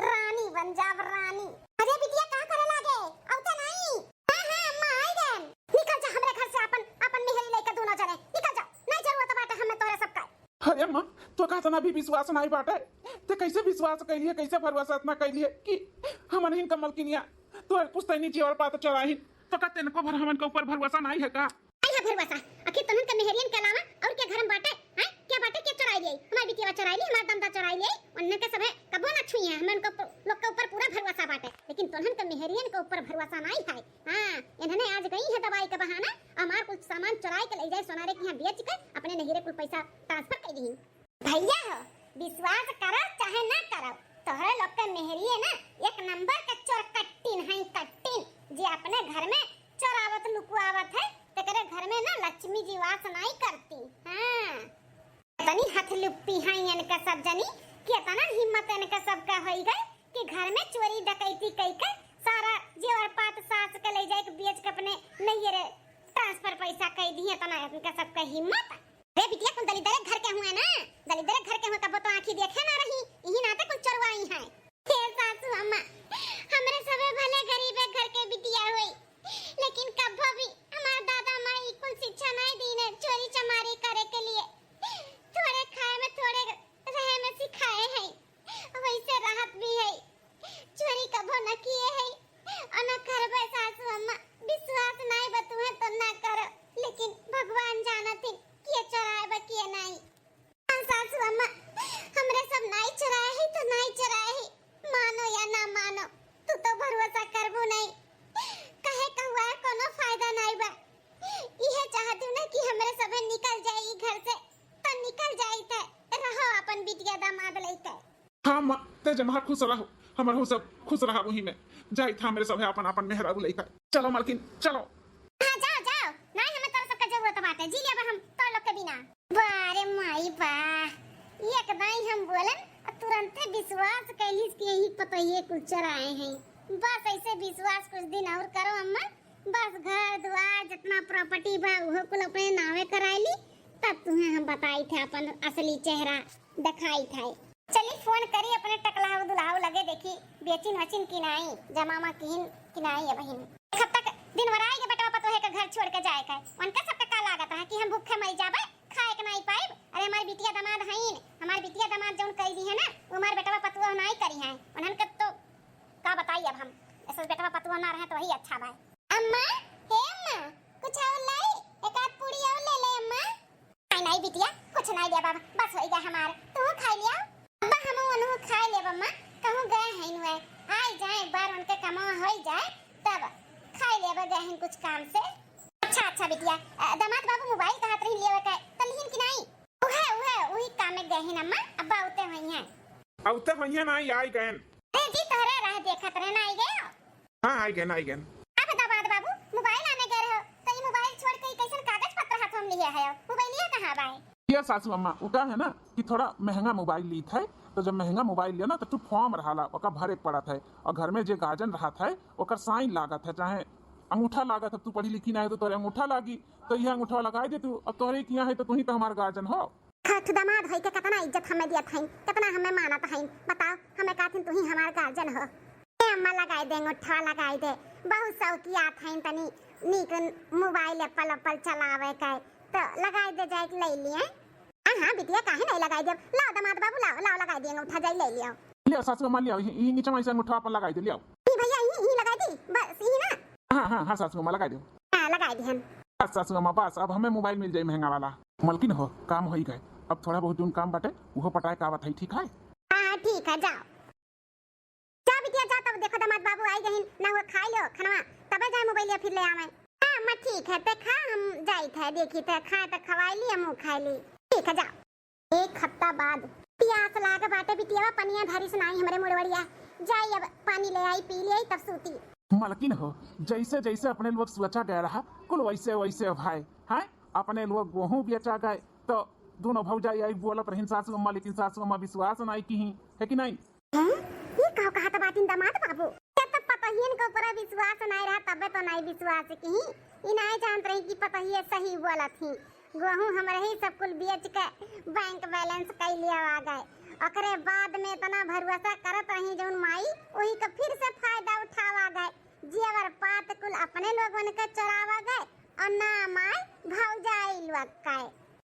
रानी बन जाब, रानी। अरे बिटिया, का करे लागे? अउते नहीं? हाँ, हाँ, अम्मा, आई गन। निकल जा हमरे घर से, अपन, अपन मेहरी लइके दोनों जने। निकल जा, नहीं जरूरत बाटे हमें तोहरे सबका। अरे अम्मा, तो का तना भी विश्वास नहीं बाटे? ते कैसे विश्वास कैलिए, कैसे भरोसा इतना कैलिए कि हमन हिन का मलकिनिया तोहरे पुश्तैनी जेवर पात चोराहिन? तो का तेनको भर हमन के ऊपर भरोसा नहीं है का? आई है भरवासा, आखिर तोहन के मेहरियन के अलावा और के घर में बाटे? हैं? के बाटे, के चोराई ले आई? हमार बिटिया चोराई ले, हमार दमदा चोराई ले आई, उन्हन के सभे कबो ना छुई है। हमें उनके ऊपर, लोग के ऊपर पूरा भरवासा बाटे, लेकिन तोहन के मेहरियन के ऊपर भरवासा नहीं है। हाँ, इन्हने आज गई है दवाई के बहाना, हमार कुछ सामान चोराई के ले जाए सोनारे के यहाँ बेच के अपने नहिरे कुल पैसा transfer कर दी। भैया हो, विश्वास करो चाहे ना करो, तोहरे लोग के मेहरिए ना एक नंबर के चोर कट्टिन है, कट्टिन, जे अपने घर में चोरावत लुकुआवत है, तेकरे घर में ना लक्ष्मी जी वास नाई करती। हाँ, इतनी हथलुप्पी हैं इनका सब जनी कि इतना हिम्मत इनका सबका होई गए कि घर में चोरी डकैती कई के सारा जेवर पात सास के ले जाए के बेच के अपने नैहरे transfer पैसा कई दी। इतना इनका सबका हिम्मत। रे बिटिया, कुल दलिद्दर घर के हुए ना, दलिद्दर घर के हुए, कबो तो आँखी देखे ना रही, इही नाते कुल चोरवाई हैं। हे सासू अम्मा, हमरे सभे भले गरीबे घर के बिटिया होई, लेकिन कबो भी हमार दादा माई कुल शिक्षा नहीं दीने चोरी चमारी करे के लिए। थोड़े खाए में, थोड़े रहे में सिखाए हैं, वैसे रहत भी है। चोरी कबो न किए है और न करबे सासू अम्मा। विश्वास नहीं बा तुहे तो ना करो, लेकिन भगवान जानत है के चोराए बा के नहीं। हाँ सासू अम्मा, हमरे सब नहीं चोराए है तो नहीं चोराए है, मानो या ना मानो, तू तो भरोसा करबो नहीं। कहे कहुआ कोनो फायदा नहीं बा। इहे चाहत हूँ ना कि हमरे सभे निकल जाए ई घर से, तो निकल जाई थे, रहो अपन बिटिया दामाद लइके। हाँ माँ, ते जमहा खुश रहो, हमर हो सब खुश रहा वही में। जाई था हमरे सभे अपन अपन मेहरारू लइके। चलो मलकिन, चलो। हाँ, जाओ, जाओ। नहीं, हमें तोर सबका जरूरत बाटे। जी लेबे हम तोर लोग के बिना। वाह रे माई वाह, एक दाई हम बोलन, आ तुरंते विश्वास कैलिस कि यही पतोहिए कुल चोराए हैं। बस ऐसे विश्वास कुछ दिन और करो अम्मा, बस घर दुआर जितना property बा उहो कुल अपने नावे कराई ली, तब तुम्हें हम बताई थे अपन असली चेहरा दिखाई थे। चली फोन करी अपने टकलाऊ दुलाऊ लगे, देखी बेचिन वचिन कि नाई, जमामा किहिन कि नाई अबहिन। एक हफ्ता के दिन वराई के बेटवा पतोहे के घर छोड़ के जाए के, उनका सबके का लागत रहा कि हम भूखे मर जाबे, खाए के नाई पाइब। अरे हमार बिटिया दामाद हईन, हमार बिटिया दामाद जौन कई दी है ना, वो हमार बेटवा पतोह नाई करी हैं। उन्हन के तो का बताई अब हम, ऐसे बेटवा पतोह ना रहे तो वही अच्छा बा। अम्मा, हे अम्मा, कुछ और लाई? एक आध पूरी और ले ले अम्मा। नहीं, नहीं बिटिया, कुछ नहीं लेबा, बस होई गया हमार, तू खाई लिया। अब्बा हम ओनहु खाई लेब अम्मा, कहूँ गए हैं नुए, आई जाए एक बार उनके कमवा होई जाए, तब खाई लेब गए हैं कुछ काम से। अच्छा, अच्छा बिटिया, अ, दामाद बाबू मोबाइल कहत रही लेवे के, त लिहिन कि नहीं? उहे, उहे, उही काम में गए हैं अम्मा, अब्बा उते हुई हैं। अउते होइहैं ना, आई गएन। ए जी, तोहरे राह देखत रहे, ना आई गए हो? हाँ, आई गएन, आई गएन। अब दामाद बाबू, मोबाइल आने गए रहो, तो ये मोबाइल छोड़ के ये कैसन कागज पत्र हाथों में लिए है? मोबाइलिया कहाँ बाय? ये सासू अम्मा, वो का है ना कि थोड़ा महंगा मोबाइल ली थे, तो जब महंगा मोबाइल लिया ना, तो तू form रहाला, ओका भरे के पड़त है, और घर में जे guardian रहत है, ओकर sign लागत है, चाहे अंगूठा लागत है, तू पढ़ी लिखी ना है, तो तोरे अंगूठा लागी, तो यह अंगूठा लगाई दे तू, अब तोरे किया है, तो तू ही तो हमार guardian हो। हठ दामाद होई के कितना इज्जत हमें दियत हईन, कितना हमें मानत हईन। बताओ, हमें कहथिन तू ही हमार guardian हो। ए अम्मा लगाई दे, अंगूठा लगाई दे। बहुत शौकियात हईन तनी नीक मोबाइल Apple Apple चलावे के, तो लगाई दे जाए के ले लिए। हाँ, हाँ, बिटिया, काहे नहीं लगाई देब? लाओ दामाद बाबू, लाओ, लाओ, लगाई दिए अंगूठा, जाई ले लियो। लियो सासू अम्मा, लियो, ई, ई नीचे में ऐसे अंगूठा अपन लगाई दे, लियो। ई भैया, ई, ई लगाई दी, बस, ई ना। हाँ, हाँ, हाँ, सासू अम्मा, लगाई दो। हाँ, लगाई दिहन। बस सासू अम्मा, बस, अब हमें मोबाइल मिल जाई महंगा वाला। मलकिन हो, काम होई गए, अब थोड़ा बहुत जोन काम बाटे, उहो पटाए का आवत है, ठीक है? हाँ, ठीक है, जाओ। जा बिटिया, जा, तब देखो दामाद बाबू आई गहिन, ना हुआ खाई लो खनवा, तबे जाए मोबाइलिया फिर ले आवे। हाँ, अम्मा, ठीक है, ते खा, हम जाइत है, देखी ते खाए ते खवाई ली, हमहू खाई ली। ठीक है, जा। एक हफ्ता बाद। पियास लाग बाटे बिटियावा, पनिया धरिस नाई हमरे मुड़वड़िया। जाई अब पानी ले आई, पी ले आई, तब सूती। मलकिन हो, जैसे जैसे अपने लोग सोचा गया रहा, कुल वैसे वैसे भाई। हैं? अपने लोग गेहूं बेचा गए, तो दोनों भौजाई आई बोलत रहिन सासू अम्मा, लेकिन सासू अम्मा विश्वास नाई किहीं, है कि नाई? हैं? ये का कहत बाटिन दामाद बाबू? ये तो पतोहियन के ऊपर विश्वास नाई रहा, तबे तो नाई विश्वास किहीं। ई नाई जानत रही कि पतोहिए सही बोलत ही। गेहूं हमरे ही सब कुल बेच के बैंक बैलेंस कई लियावा गए। ओकरे बाद में इतना भरोसा करत रही जौन माई, वही का फिर से फायदा उठावा गए। जेवर पात कुल अपने लोगन के चोरावा गए और नाम आए भौजाई लोग का।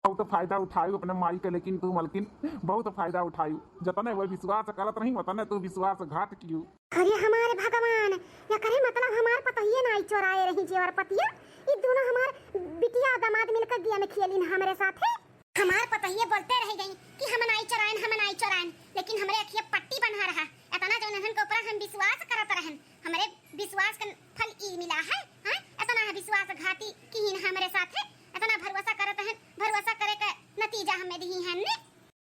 बहुत फायदा उठायू अपने माई के, लेकिन तू मलकिन बहुत फायदा उठायू। जतने वो विश्वास करत रही, उतने तू विश्वासघात कियू। अरे हमारे भगवान, एकरे मतलब हमार पतोहिए नाई चोराए रही जेवर पतिया। ई दोनों हमार बिटिया दामाद मिलकर गेम खेलिन हमरे साथे। हमार पतोहिए बोलते रह गई कि हम नाई चोराइन, हम नाई चोराइन, लेकिन हमरे अखिया पट्टी बन्हा रहा। इतना जौन इन्हन के ऊपर हम विश्वास करत रहन, हमरे विश्वास का फल ई मिला है, हैं? इतना विश्वासघाती किहिन हमरे साथे, इतना भरोसा करत हन, भरोसा करे के नतीजा हमें दिही हन ने।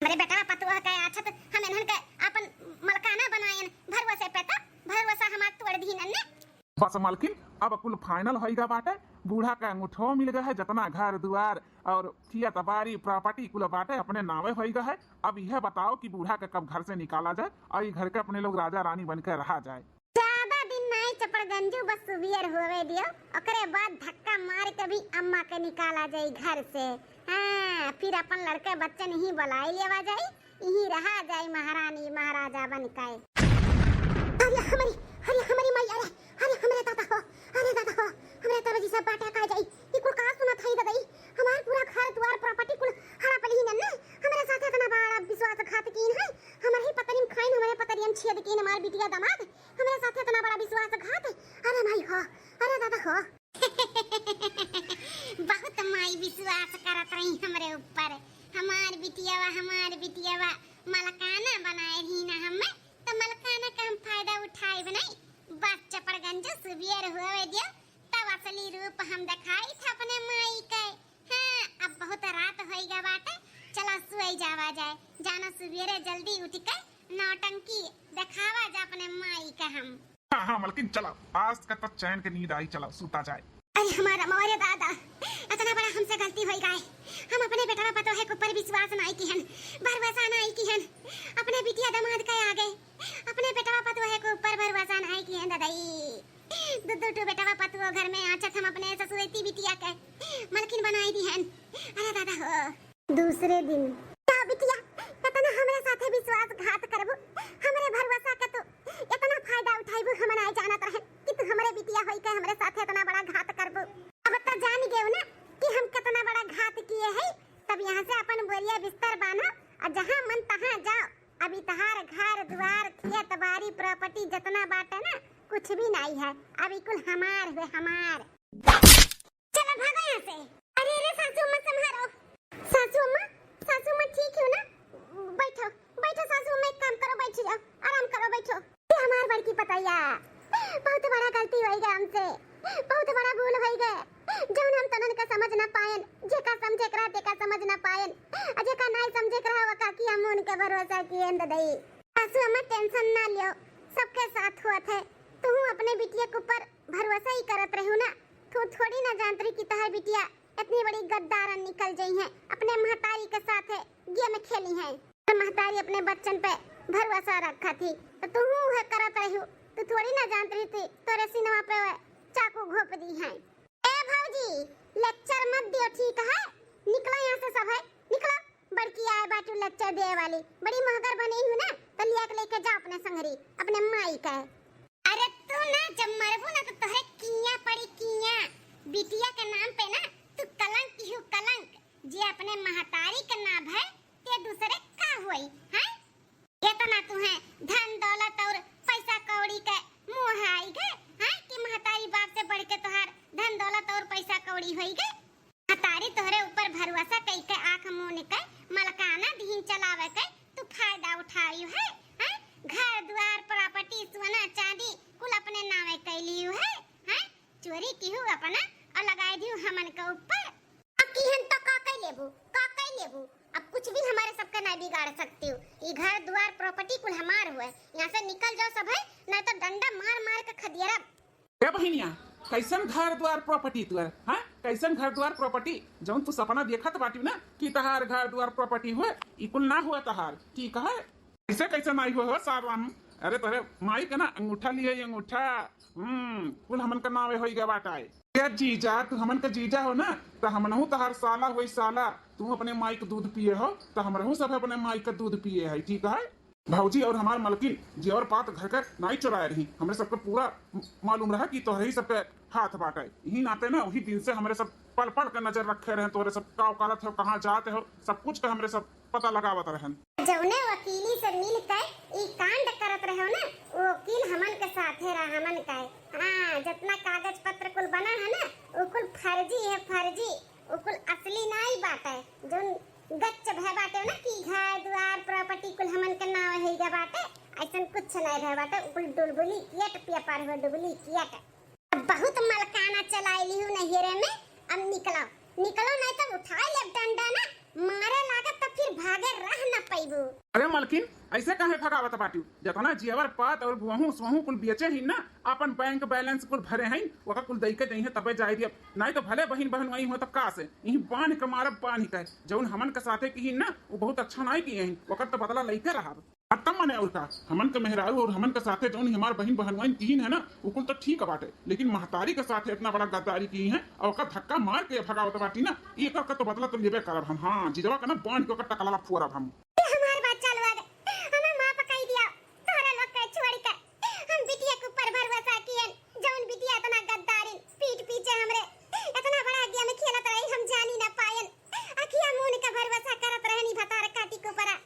हमरे बेटवा पतोह के आछत हम इन्हन के अपन मलकाना बनायन, भरोसे पे तो भरोसा हमार तोड़ दिहिन ने। बस मलकिन, अब कुल फाइनल होइगा बाटे, बूढ़ा का अंगूठो मिल गए है, जतना घर दुआर और खेत बारी प्रॉपर्टी कुल बाटे अपने नावे होइगा है। अब यह बताओ कि बूढ़ा के कब घर से निकाला जाए और ये घर के अपने लोग राजा रानी बन के रहा जाए। ज्यादा दिन नाई चपड़गंजू, बस सुबियर होवे दियो, ओकरे बाद धक्का मार के भी अम्मा के निकाला जाई घर से। हाँ, फिर अपन लड़के बच्चन ही बुलाई लेवा जाई, इही रहा जाई महारानी महाराजा बन के। अरे हमरी, अरे हमरी माई, अरे, अरे हमरे दादा हो, अरे दादा हो, हमरे दादा जी सब बाटा का जाई। ई कुल का सुनत हई दादा, ई हमार पूरा घर दुआर प्रॉपर्टी कुल हड़प लिहिन ने। हमरे साथे इतना बड़ा विश्वासघात कीन है, हमर ही पतरी में खाइन, हमरे पतरियन छेद कीन, हमार बिटिया दामाद, हमरे साथे इतना बड़ा विश्वासघात। अरे माई हो, अरे दादा हो। बहुत माई विश्वास करत रही हमरे ऊपर। हमार बिटियावा, हमार बिटियावा मलकाना बनाए रही ना हमें, तो मलकाना का हम फायदा उठाए बनाई। बस चपड़गंजो सुबियर होवे दियो, तब असली रूप हम दिखाई था अपने माई के। हाँ, अब बहुत रात होइगा बाटे, चला सोई जावा जाए, जाना सुबेरे जल्दी उठ के नौटंकी दिखावा जा अपने माई के हम। हाँ, हाँ, मलकिन, चला, आज का तो चैन के नींद आई, चला, सूता जाए। अरे हमारा मोरे दादा, इतना बड़ा हमसे गलती होई गए। हम अपने बेटवा पतोहे के ऊपर विश्वास नाई किहन, भरोसा नाई किहन। अपने बिटिया दामाद के आगे अपने बेटवा पतोहे के ऊपर भरोसा नाई किहन, दादाई। दू दू ठो बेटवा पतोह घर में आछत हम अपने ससुरैती बिटिया के मलकिन बनाई दिहन। अरे दादा हो। दूसरे दिन। का बिटिया, इतना हमरे साथे विश्वासघात करबू? हमरे भरोसा के तू इतना फायदा उठाइबू, हम नाय जानत रहन कि तू हमरे बिटिया होई के हमरे साथे इतना बड़ा घात करबू। अब तो जान गेउ ना कि हम कितना बड़ा घात किए है। तब यहाँ से अपन बोरिया बिस्तर बांधो और जहाँ मन तहाँ जाओ। अभी तहार घर दुआर, खेत बारी, प्रॉपर्टी जितना बाटे ना, कुछ भी नाई है। अभी कुल हमार हुए, हमार। चला भागा यहाँ से। अरे, अरे, सासू अम्मा संभारो। सासू अम्मा, सासू अम्मा ठीक हो ना? बैठो, बैठो सासू अम्मा, एक काम करो, बैठ जाओ, आराम करो, बैठो। ये हमार बड़की पतैया, बहुत बड़ा गलती होई गए हमसे, बहुत बड़ा भूल होई गए, जौन हम तनन का समझ ना पायन, जेका समझे के रहा तेका समझ ना पायन, आ जेका नाई समझे के रहा वो काकी हम उनके भरोसा किए ददई। सासू अम्मा टेंशन ना लियो, सबके साथ हुआ थे, तू अपने बिटिया के ऊपर भरोसा ही करत रहू ना, तू थोड़ी ना जानत रही कि तहार बिटिया इतनी बड़ी गद्दारन निकल जाई है, अपने महतारी के साथ है गेम खेली है। तो महतारी अपने बच्चन पे भरोसा रखा थी, तो तू है करत रहू, तू थोड़ी ना जानत रही थी तोरे सिनवा पे वह चाकू घोप दी है। ए भौजी, लेक्चर मत दियो, ठीक है? निकलो यहाँ से सब है, निकलो। बड़की आए बाटू लेक्चर देवे वाली, बड़ी महगर बनी हूँ ना, तो लिया के लेके जाओ अपने संगरी, अपने माई के। अरे तू ना जब मरबू ना तो तोहरे किया पड़ी किया। बिटिया के नाम पे ना तू कलंक ही हो, कलंक। जे अपने महतारी के ना भय, ते दूसरे का होई, हैं? इतना तुहे धन दौलत और पैसा कौड़ी के मोह आई गए, हैं? कि महतारी बाप से बढ़ के तोहार धन दौलत और पैसा कौड़ी होई गए। महतारी तोहरे ऊपर भरोसा कई के आँख मून के मलकाना दीन चलावे के तू फायदा उठाई है, हैं? घर द्वार प्रॉपर्टी सोना चांदी कुल अपने नावे कैली है, हैं? चोरी किहू अपना और लगाई दिहू हमन के ऊपर। अब किहन तो का कई लेबू, का कई लेबू? अब कुछ भी हमारे सबके ना बिगाड़ सकती हो। ई घर द्वार प्रॉपर्टी कुल हमार हुए, यहाँ से निकल जाओ सब है, नहीं तो डंडा मार मार के खदियरब। ए बहिनिया, कैसन घर द्वार प्रॉपर्टी तुअर, हाँ? कैसन घर द्वार प्रॉपर्टी? जौन तू सपना देखत बाटी ना कि तहार घर द्वार प्रॉपर्टी हुए, ई कुल ना हुआ तहार, ठीक है? कैसे कैसे नाई हुआ हो सारवान? अरे तोरे माई का ना अंगूठा लिए, ये अंगूठा, हम्म, कुल हमन का नावे होई गया बाटा है। ए जीजा, तू हमन का जीजा हो ना, तो हमनहू तहार साला होई साला। तू अपने माई का दूध पिए हो, तो हमरहू सब अपने माई का दूध पिए है, ठीक है? भौजी और हमार मलकिन जेवर पात घर के नाई चुराए रही, हमरे सबके पूरा मालूम रहा कि तोहरे ही सबके हाथ बाटे। यही नाते ना वही दिन से हमरे सब पल पल के नजर रखे रहन, तोहरे सब का औकालत हो, कहाँ जाते हो, सब कुछ का हमरे सब पता लगावत रहन। जौने वकीली से मिल के ई कांड करत रहो ना, वो वकील हमन के साथे रहा, हमन का है। हाँ, जितना कागज पत्र कुल बना है ना, वो कुल फर्जी है, फर्जी। वो कुल असली नाई बाटे। जौन गच्च भय बाटे ना कि घर द्वार प्रॉपर्टी कुल हमन के नाव है गया बाटे, ऐसन कुछ नहीं भय बाटे। वो कुल डुलबुली कियट पेपर हो, डुबली कियट। अब बहुत मलकाना चलाई ली हूँ नैहरे में, अब निकलो, निकलो, नहीं तो उठाए लेब डंडा ना, मारे लागत तो फिर भागे रह न पैबू। अरे मलकिन, ऐसे काहे भगावत बाटियो? जतना जेवर पात और गोहूं सोहूं कुल बेचे ही ना, अपन बैंक बैलेंस कुल भरे हैं, ओका कुल दई के जइहे तबे जाए दियब। नहीं तो भले बहिन बहन वहीं हो तो का से, यहीं बांध के मारब बांध के। जौन हमन के साथे की ना, वो बहुत अच्छा नहीं किए हैं, ओकर तो बदला लइके रहब। खत्म मने और का, हमन के मेहरारू और हमन के साथे जौन हमार बहिन बहनवाइन तीन है ना, उ कुल तो ठीक बाटे, लेकिन महतारी के साथे इतना बड़ा गद्दारी की है और ओकर धक्का मार के भगावत बाटी ना, एकर का तो बदला तो लेबे करब हम। हाँ, जिजवा का ना बांध के ओकर टकलवा फोड़ब हम। ए हमार बच्चा लोग, हमें माफ कई दिया, तोहरे लोग के छोड़ के। हम बिटिया के ऊपर भरोसा कियन, जौन बिटिया इतना गद्दारी पीठ पीछे हमरे इतना बड़ा गेम खेलत रही, हम जानी ना पायन। अखिया मून के भरोसा करत रहनी भतार काटी के ऊपरा,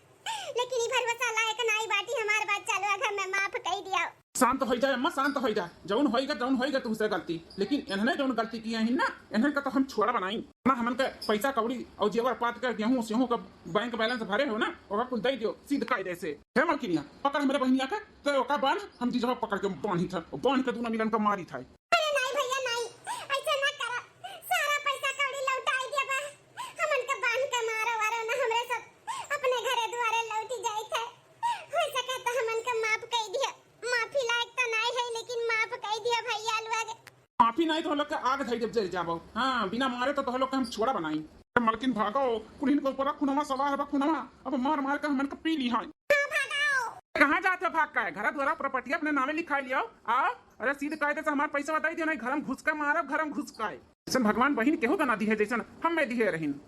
लेकिन ई भरोसा लायक नाई बाटी हमार बच्चा लोग, हमें माफ कई दिया। शांत होई जा अम्मा, शांत होई जा। जौन होई गा, जौन होई गा तुमसे गलती, लेकिन इन्हने जौन गलती किए हैं ना, इन्हन का तो हम छोड़ा बनाई ना। हमन के पैसा कौड़ी और जेवर पात के गेहूं सेहूं का बैंक बैलेंस भरे हो ना, ओका कुल दे दियो सीध कायदे से। हे मलकिनिया, पकड़ हमरे बहिनिया के, तो ओका बांध, हम जीजवा पकड़ के बांधी था, बांध के दोनों मिलन का मारी था। अरे नाई भैया नाई, ऐसे ना करा, सारा पैसा कौड़ी लौटाई देबा, हमन के बांध के मारो वारो ना, हमरे सब अपने घरे दुआरे लौटी जाई थे। हो सके तो हमन के माफ कई दिया, माफी लायक तो नाई है लेकिन माफ कई दिया भैया लोग। माफी नाई तो लोग के आग धई जब जल जाबो। हाँ, बिना मारे तो तोह लोग के हम छोड़ा बनाई। मलकिन भागो, कुल्हिन के ऊपर खुनवा सवार बा, खुनवा अब मार मार के हमन के पी ली है। कहाँ जात है भाग का है? घर द्वारा प्रॉपर्टी अपने नामे लिखा लियो। आ, अरे सीध कायदे से हमार पैसा बताई दियो, नहीं घर में घुस के मारब, घर में घुस के। जैसन भगवान बहिन केहू का ना दिहे, जैसन हमें दिहे रहिन।